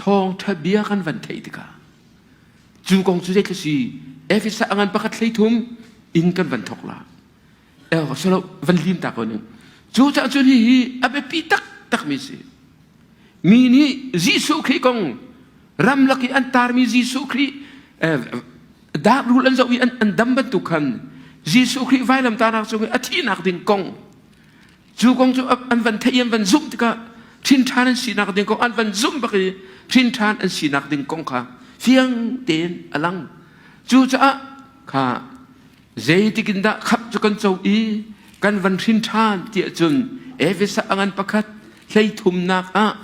Thawngṭha bia kan van theih tikah cu kong cu zeitluk si Efesa a ngan pakhat 13 in kan van thawk la. Solo van lim ta ko ning. Cu caah cun hihi a biapi taktakmi si. Mi nih Jesuh Khrih kong ramlak i an tarmi Jesuh Khrih darrul an zoh i an dam bantuk khan Jesuh Khrih vailamtahnak cung i a thihnak ding kong cu kong cu an van theih an van zumh tikah hrin ṭhan an sinak ding kong an van zumh bak i hrin ṭhan an sinak ding kong kha fiang tein a lang. Cucaah kha Zeitik in dah khamh cu kan co i kan van hrin ṭhan tiah cun Efesa a ngan pakhat 13nak ah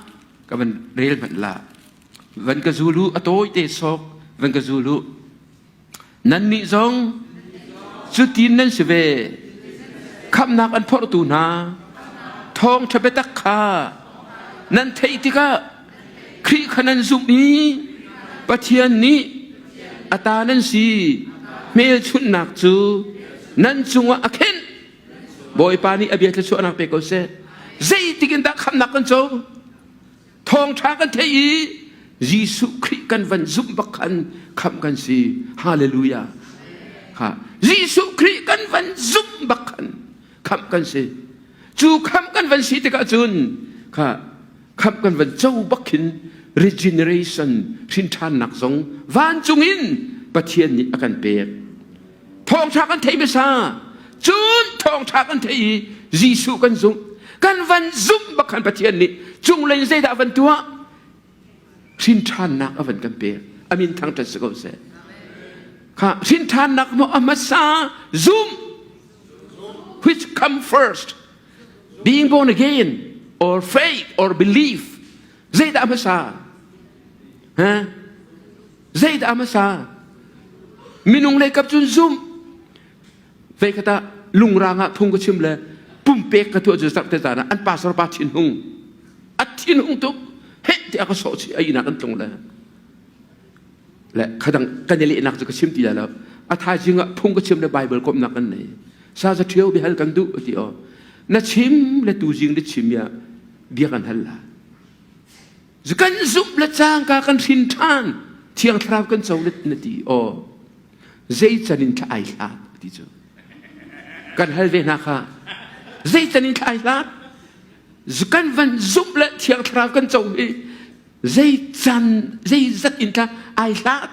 ka van rel hmanh la. Van ka zul u, a tawite sawk van ka zul u. Nannih zong cutin nan si ve. Khamhnak an phorhtu hna thawngṭha biatak kha nan theih tikah Khrih kha nan zumh i Pathian nih a ta nan si hmelchunhnak cu nan cungah a khenh. Bawipa nih a bia thluachuahnak pe ko seh. Zeitik in dah khamhnak kan co? Thawngṭha kan theih i Jesuh Khrih kan van zumh bak khan khamh kan si. Hallelujah. Ha. Jesuh Khrih kan van zumh bak khan khamh kan si. Cu khamh kan van si tikah cun kha khamh kan van co bak khin regeneration hrinṭhannak zong vancung in Pathian nih a kan pek. Thawngṭha kan theih hmasa. Cun thawngṭha kan theih i Jesuh kan zumh. Kan van zumh bak khan Pathian nih cunglei in zeidah a van tuah? Hrinṭhannak a van kan pek. A min thangṭhat si ko seh. Kha hrinṭhannak maw a hmasa zumh which come first being born again or faith or belief zeidah hmasa ha zeidah hmasa minung lei kap cun zum vei khata lungrang ah phung ka chim le pumpek ka tuah cu zak te zan ah an pastor pa thin hung a thin hung tuk he ti a ka sawh chi ai nak an tlung le Le khadang kan i lehnak cu ka chim ti lai lo. A thaizing ah phung ka chim le Bible komhnak kan nei. Sa za ṭhio biahal kan duh ti aw. Na chim le tuzing na chim ya bia kan hal la. Kan zumh le cangka kan hrin ṭhan. Thiang Thlarau kan co na ti aw. Zei can in thla ai hlat ti cu. Kan hal ve hna kha. Zei can in thla ai hlat. Kan van zumh le Thiang Thlarau kan co hi Zei can zeizat in tla ai hlat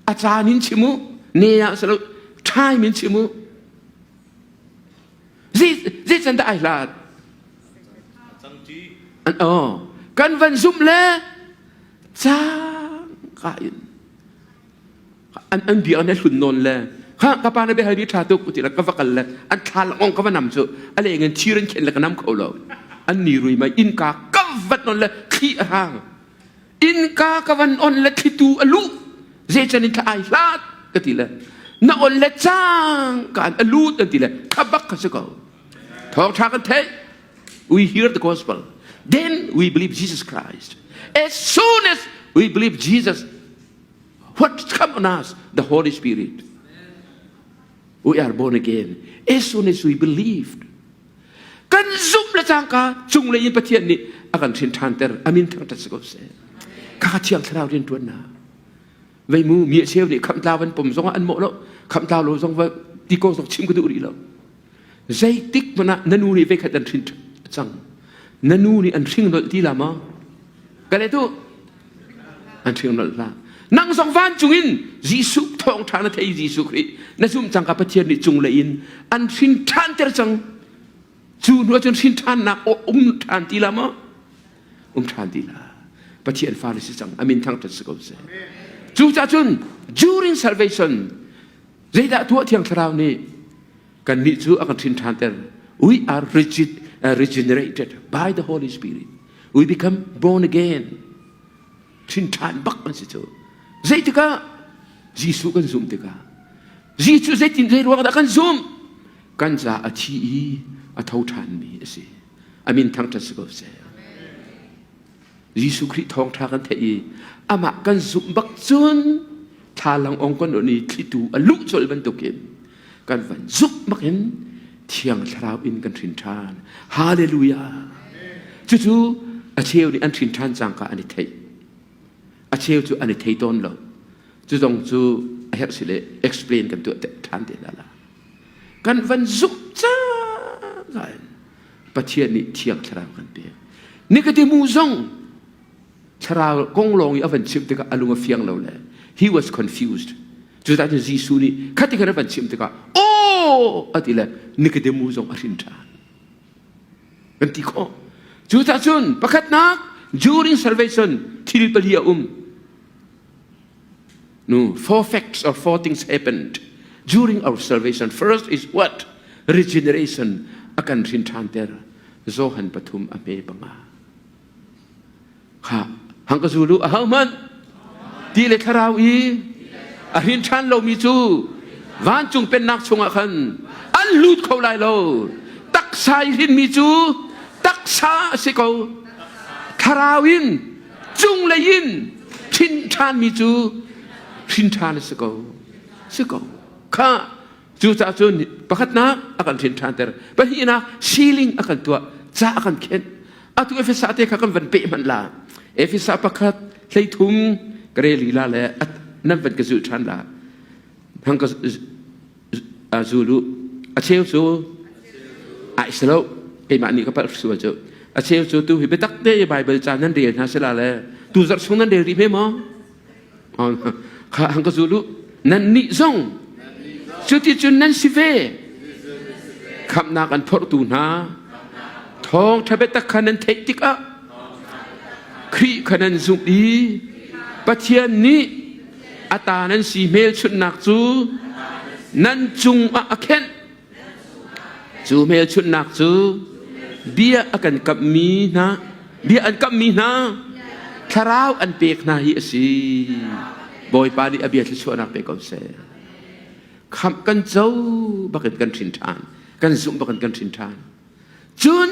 a caan in chim u ne ah salo time in chim u zei zei can dah ai hlat an oh kan van zumh le cang ka in an an bia an hlun nawn le ha ka pa na bia hal tha tuk ti la ka va kal le an thla langong ka va nam cu a leng in thir in khen le ka nam kho lo an ni rui mai innka ka vat non le thli a hrang innka ka van on le thlitu a lu zei can in thla ai hlat ka ti le na on le cang ka an a lut an ti le khabak ka si ko thawng tha kan theih we hear the gospel then we believe Jesus Christ as soon as we believe Jesus What come on us? The Holy Spirit. We are born again as soon as we believed. Kan zumh le cangka cunglei in Pathian nih a kan hrin ṭhanter. Amin thangṭhat si ko seh. Kha thiang thlarau rian ṭuan na. Vei mu mi cheu nih khamtlau an pom zong ah an mawh lo. Khamtlau lo zong va ti ko zong chim ka duh rih lo. Zeitik hmanh ah na nu nih veikhat an hrin cang. Na nu nih an hring nolh ti la maw? Ka le tu an hring nolh hlah. Nang zong vancung in Jesuh thawngṭha na thei Jesuh Khrih na zumh cang ka Pathian nih cunglei in an hrin ṭhanter cang. Cu hnu ahcun hrin ṭhannak um ṭhan ti la maw? Um ṭhan ti la. Pathian fa na si cang. Amin thangṭhat si ko seh. Cucaah cun during salvation Zeidah tuah Thiang Thlarau nih kannih cu a kan hrin ṭhanter. We are rigid, regenerated by the Holy Spirit. We become born again. Hrin ṭhan bak kan si cu. Zeitikah Jesuh kan zumh tikah Jesuh zeitin zei ruang dah kan zumh? Kan ca a thi i a tho ṭhanmi a si. A min thangṭhat si ko seh. Jesuh Khrih thawngṭha kan theih i amah kan zumh bak cun thlalang ong kan on i thlitu a luh colh bantukin kan van zumh bakin Thiang Thlarau in kan hrin ṭhan. Hallelujah! Cucu a cheu nih an hrin ṭhan cangka an i theih. cheu cu an i thei tawn lo. Cu zong cu a herh si le explain kan tuah ṭhan te hna la. Kan van zumh cangka in Pathian nih Thiang Thlarau kan pek. Nikatimu zong thlarau kong lawng i a van chimh tikah a lung a fiang lo le he was confused. Cucaah cun Jesuh nih khati khan a van chimh tikah aw a ti le Nikodemu zong a hrin ṭhan. Kan ti khawh. Cucaah cun pakhatnak during salvation thil pali a um. No, four facts or four things happened during our salvation. First is what? Regeneration. A kan hrin ṭhan ter. Johan pathum a hme panga. Kha hang ka zulu a hauhmanh ti le thlarau i a hrin ṭhan lomi cu vancung pennak chungah khan an lut kho lai lo. Taksa i hrinmi cu taksa a si ko. Thlarau in cunglei in hrin ṭhanmi cu hrin ṭhan a si ko. Si ko. Kha cucaah cun pakhatnak a kan hrin ṭhanter. Pahnihnak siling a kan tuah. Ca a kan khenh. Atu Efesa te kha kan van peh hmanh la. Efesa pakhat 13 ka rel la le nan van ka zulh ṭhan la. Hang ka zulu a cheu cu ai si lo keimah nih ka palh sual cu a cheu cu tu hi biatak te Bible ca nan rel hna sila le tu zarh chung nan rel rih hme maw kha hang ka zulu nan nih zong cuticun nan si ve khamhnak an phorhtu hna thawngṭha biatak kha nan theih tikah Khrih kha nan zumh i Pathian nih a ta nan si hmelchunhnak cu nan cungah a khenh cu hmelchunhnak cu bia a kan kamhmi hna bia an kamhmi hna thlarau an pek hna hi a si Bawipa nih a bia thluachuahnak pe ko seh khamh kan co bakin kan hrin ṭhan kan zumh bakin kan hrin ṭhan cun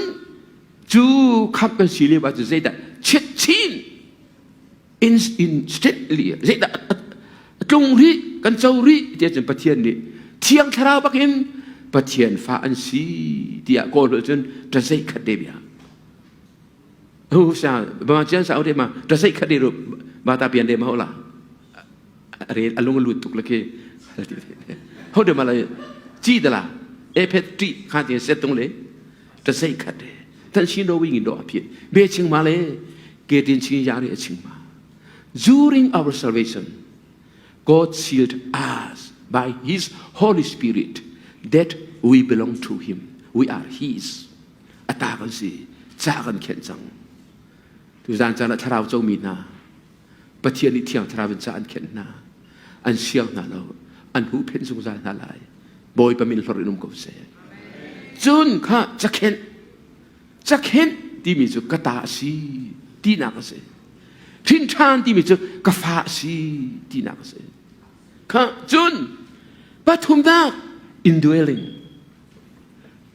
cu khamh kan si lio ah cu zeidah chiatchin instantly zeidah a tlung rih kan co rih tiah cun Pathian nih Thiang Thlarau bakin Pathian fa an si tiah kawl holh cun ṭazei khat de bia hu sa ba chian sa ode ma ṭazei khat de ru ba ta pian de ma hola rel a lung lut tuk le khi ho de ma la chi da la e phet ti kha ti set tung le ṭazei khat de tan shin ro wing do a phi be ching ma le ke tin ching ya re ching ma during our salvation God sealed us by his Holy Spirit that we belong to him we are his ata kan si cha kan khen cang tu zan caan ah thlarau co mi hna Pathian nih thiang thlarau in ca an khenh hna an siang hna lo an huhphenh zungzal hna lai Bawipa min hlorh in um ko seh cun kha cakhenh cakhenh timi cu ka ta a si tinak a si hrin ṭhan timi cu ka fa a si tinak a si kha cun pathumnak indwelling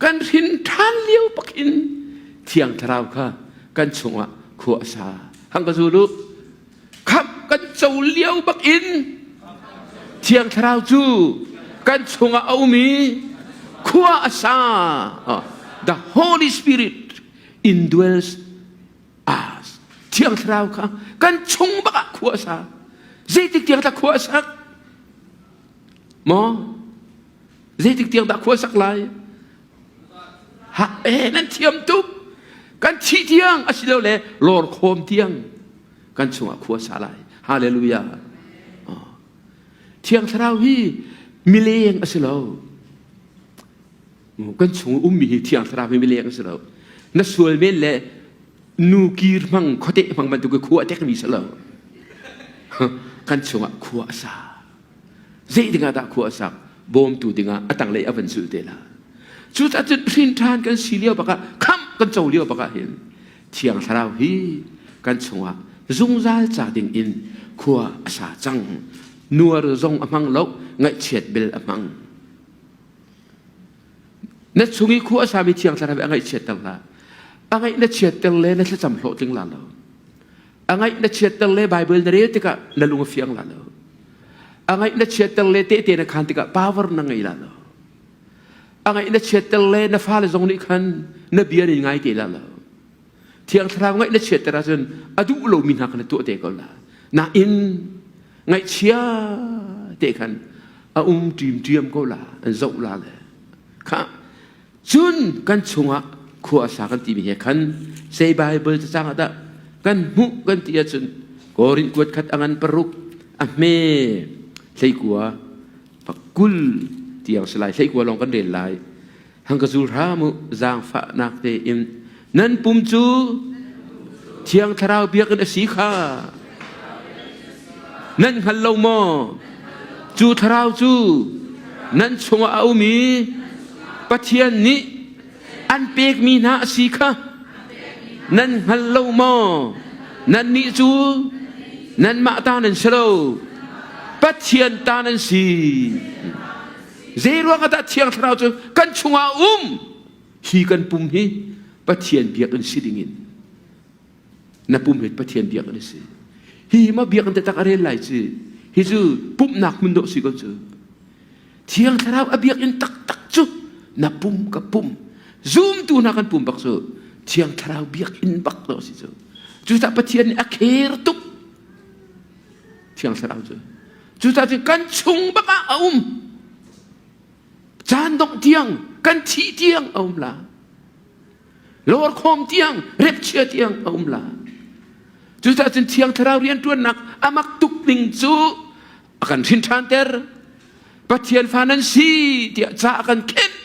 kan hrin ṭhan lio pakin thiang thlarau kha kan chungah khua a sa hang ka zul u khamh kan co lio bakin thiang thlarau cu kan chungah a um i khua a sa the holy spirit indwells us thiang thlarau kha kan chung bak ah khua a sa zeitik tiang dah khua a sak maw Zeitik tiang dah khua sak lai? Ha, eh, nan thiam tuk. Kan thih tiang asilole lawr khawm tiang kan chungah khua sa lai. Hallelujah. Oh. Thiang Thlarau hi mileng a si lo. Kan chung ummi hi Thiang Thlarau hi mileng a si lo. Na sual men le nu kir hmang khuate hmang bantuk khua a tekmi si lo. Kan chungah khua a sa. Zei dingah dah khua a sak? Bawmtu dingah a tanglei a van zulh te la. Cucaah cun hrin ṭhan kan si lio bakah khamh kan co lio bakah hin Thiang Thlarau hi kan chungah zungzal ca ding in khua a sa cang. Nuar zong a hmang lo, ngaihchiat bel a hmang. Na chung i khua a sami Thiang Thlarau hi a ngaihchiatter hlah. A ngaih na chiatter le na thlacam hlawhtling la lo. A ngaih na chiatter le Bible na rel tikah na lung a fiang la lo. A ngaih na chiatter le tehte na khan tikah power na ngei la lo. A ngaih na chiatter le na fale zong nih khan na bia nin ngai te la lo. Thiang Thlarau ngaih na chiatter ahcun a duh lomi hna kha na tuah te ko la. Nain ngaihchia te khan a um ṭimṭiam ko la an zoh la le kha cun kan chungah khua a sa kan timi he khan sei Bible cacang ah dah kan hmuh kan ti ahcun Korin kuat khat a ngan paruk a hme hleikua 20 tiang si lai hleikua lawng kan rel lai hang ka zul hram u zaangfahnak tein nan pum cu thiang thlarau biakinn a si kha nan hngal lo maw cu thlarau cu nan chungah a um i Pathian nih an pekmi hna a si kha nan hngal lo maw nannih cu nanmah ta nan si lo Pathian ta nan si Zeiruang ah dah Thiang Thlarau cu kan chungah a um? Hi kan pum hi Pathian biakinn si dingin na pum hi Pathian biakinn a si. Hi ma biakinn taktak a rel lai ci. Hi cu pumhnak hmun dawh si ko cu. Thiang Thlarau a biakinn taktak cu na pum ka pum. Zumtu hna kan pum bak cu Thiang Thlarau biakinn bak dawh si cu. Cucaah Pathian nih a kher tuk. Thiang Thlarau cu. Cucaah cun kan chung bak ah a um. Caan dongh tiang, kan thih tiang a um la. Lawrkhawm tiang, repchia tiang a um la. Cucaah cun Thiang Thlarau rianṭuannak a mak tuk ning cu a kan hrin ṭhanter. Pathian fa nan si tiah ca a kan khenh.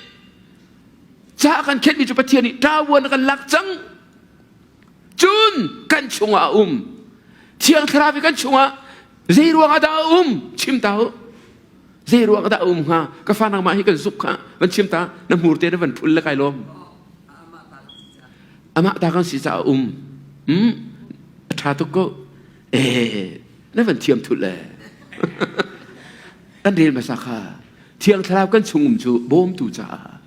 Ca a kan khenhmi cu Pathian nih ṭavuan a kan lak cang. Cun kan chungah a um. Thiang Thlarau hi kan chungah zei ruangah dah a um? Chim ta u. Zei ruangah dah a um hnga? Ka fa nangmah hi kan zuk kha van chim ta. Na hmur te na van phul le kai lawm. Amah ta kan si caah a um. Hmm? A ṭha tuk ko. Eh, na van thiam thut le. Kan rel hmasa kha. Thiang Thlarau kan chung um cu bawmtu caah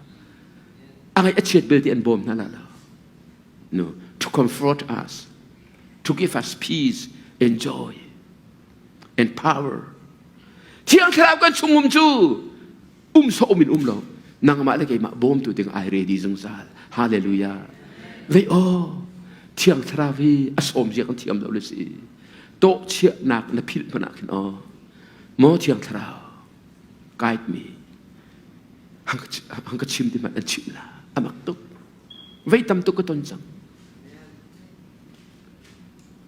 a ngaih a chiat belte an bawm hna la lo. No, to comfort us, to give us peace and joy and power. Thiang Thlarau kan chung um cu um sawh um in um lo. Nangmah le keimah bawmtu ding ai ready zungzal. Hallelujah. Vei aw, Thiang Thlarau hi a sawm zia kan thiam lo le si. Tawh chiahnak na philh hmanh ah khin aw. Maw Thiang Thlarau, guide me. Hang ka chim ti hmanh an chim la. Amak tuk. Vei tam tuk ka ton cang.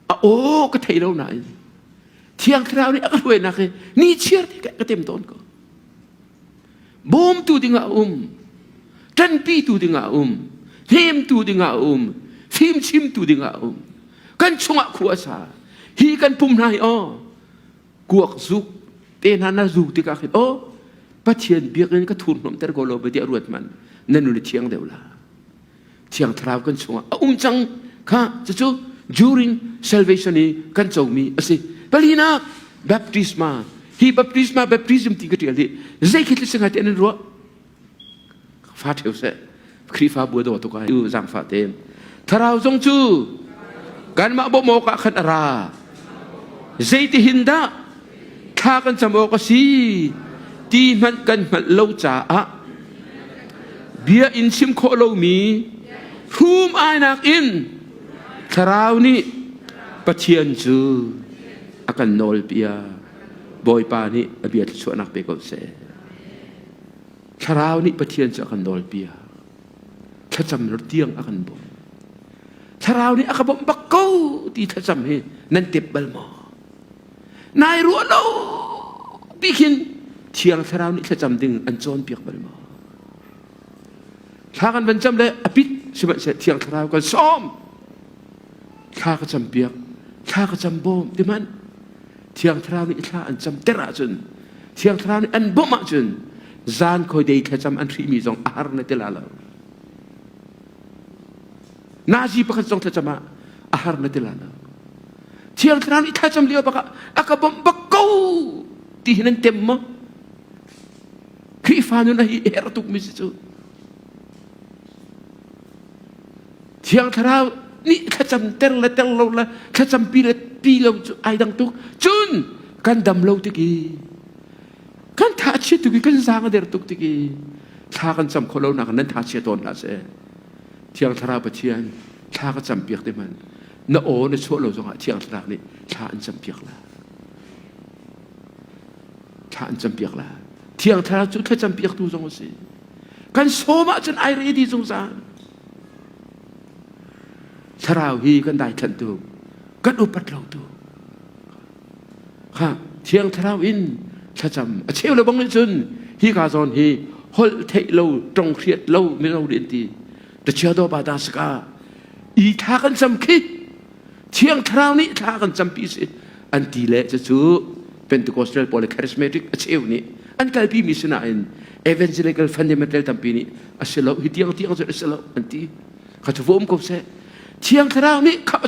A aw ka thei lo nain Thiang Thlarau nih a ka hruainak hi ni chiar te ka tem tawn ko. Bawmtu dingah a um, ṭanpitu dingah a um, hnemtu dingah a um, fimchimtu dingah a um. Kan chungah khua a sa. Hi kan pum hna hi aw kuak zuk te hna na zuk tikah khin aw Pathian biakinn ka thurhnawmter ko lo tiah ruat man na nun a thiang deuh la thiang thlarau kan chungah a um cang kha cucu during salvation i kan comi a si palinak baptisma hi baptisma baptism ti ka tial hi zei khi thil te nan ruah Fa ṭheu seh. Khrihfabu a daw tuk ai. Tu zaangfah tein. Thlarau zong cu kanmah bawmh awkah khan a ra. Zeitihin dah thla kan cam awk a si ti hmanh kan hngalh lo caah bia in chim khawh lomi hrum ainak in Thlarau nih Pathian cu a kan nawlpiak. Bawipa nih a bia thluachuahnak pe ko seh. Thlarau nih Pathian cu a kan nawlpiak. Thlacam tiang a kan bawmh. Thlarau nih a ka bawmh bak ko ti thlacam hi nan tep bal maw? Nai ruah lo pi khin Thiang Thlarau nih thlacam ding an cawnpiak bal maw? Thla kan van cam le a pit sihmanhseh Thiang Thlarau kan sawm. Thla ka campiak, thla ka cam bawm ti hmanh Thiang Thlarau nih thla an cam ter ahcun Thiang Thlarau nih an bawmh ahcun zan khoi dei thlacam an hrihmi zong a har na ti la lo. Nazi pakhat zong thlacam ah a har na ti la lo. Thiang Thlarau nih thlacam lio bak ah a ka bawmh bak ko ti hin an tem maw? Khrihfa nun a hi herh tukmi si cu. Thiang Thlarau nih thlacam ter le ter lo le thlacam pi le pi lo cu ai dang tuk. Cun kan dam lo tik i kan tha chia tuk i kan zaang a der tuk tik i thla kan cam khawh lo nak nan tha chia tawn hlah seh. Thiang Thlarau Pathian thla ka cam piak te hmanh. Na aw na chuah lo zongah Thiang Thlarau nih thla an campiak la. Thla an campiak la. Thiang Thlarau cu thlacam piaktu zong a si. Kan sawm ahcun ai ready zungzal. Thlarau hi kan daithlanh tu, kan upat lo tu. Kha Thiang Thlarau in thlacam a cheu le bang nih cun hi ka zawn hi holh theih lo tong hriat lo mino nih an ti ta chia do ba da saka i thla kan cam khi Thiang Thlarau nih thla kan campi si an ti le cucu Pentecostal pawl le charismatic a cheu nih an kalpi mi sinain evangelical fundamental tampi nih a si lo hi tiang tiang cu a si lo an ti kha cu va um ko seh Thiang Thlarau nih khamh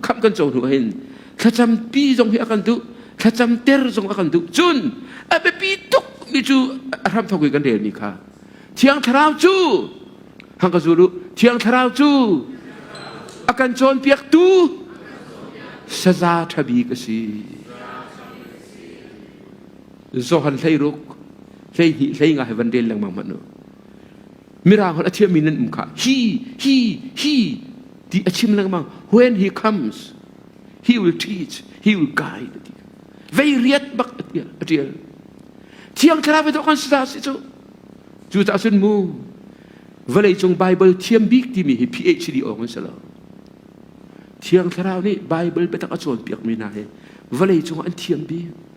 khamh kan co hnu hin thlacam pi zong hi a kan duh thlacam ter zong a kan duh cun a biapi tuk mi cu a hram thok i kan rel mi kha Thiang Thlarau cu hang ka zul u Thiang Thlarau cu a kan cawnpiaktu saza ṭha bik a si Johan 16 12 hlei nga he van rel lengmang hmanh u Mirang holh a thiammi nan um kha he he he ti a chim lengmang when he comes he will teach he will guide ti vei riat bak a tial Thiang Thlarau i kan si si cu cu cah cun mu vawlei cung Bible thiam bik timi hi PhD awng an si lo Thiang Thlarau nih Bible biatak a cawnpiakmi hna hi vawlei cung an thiam bik.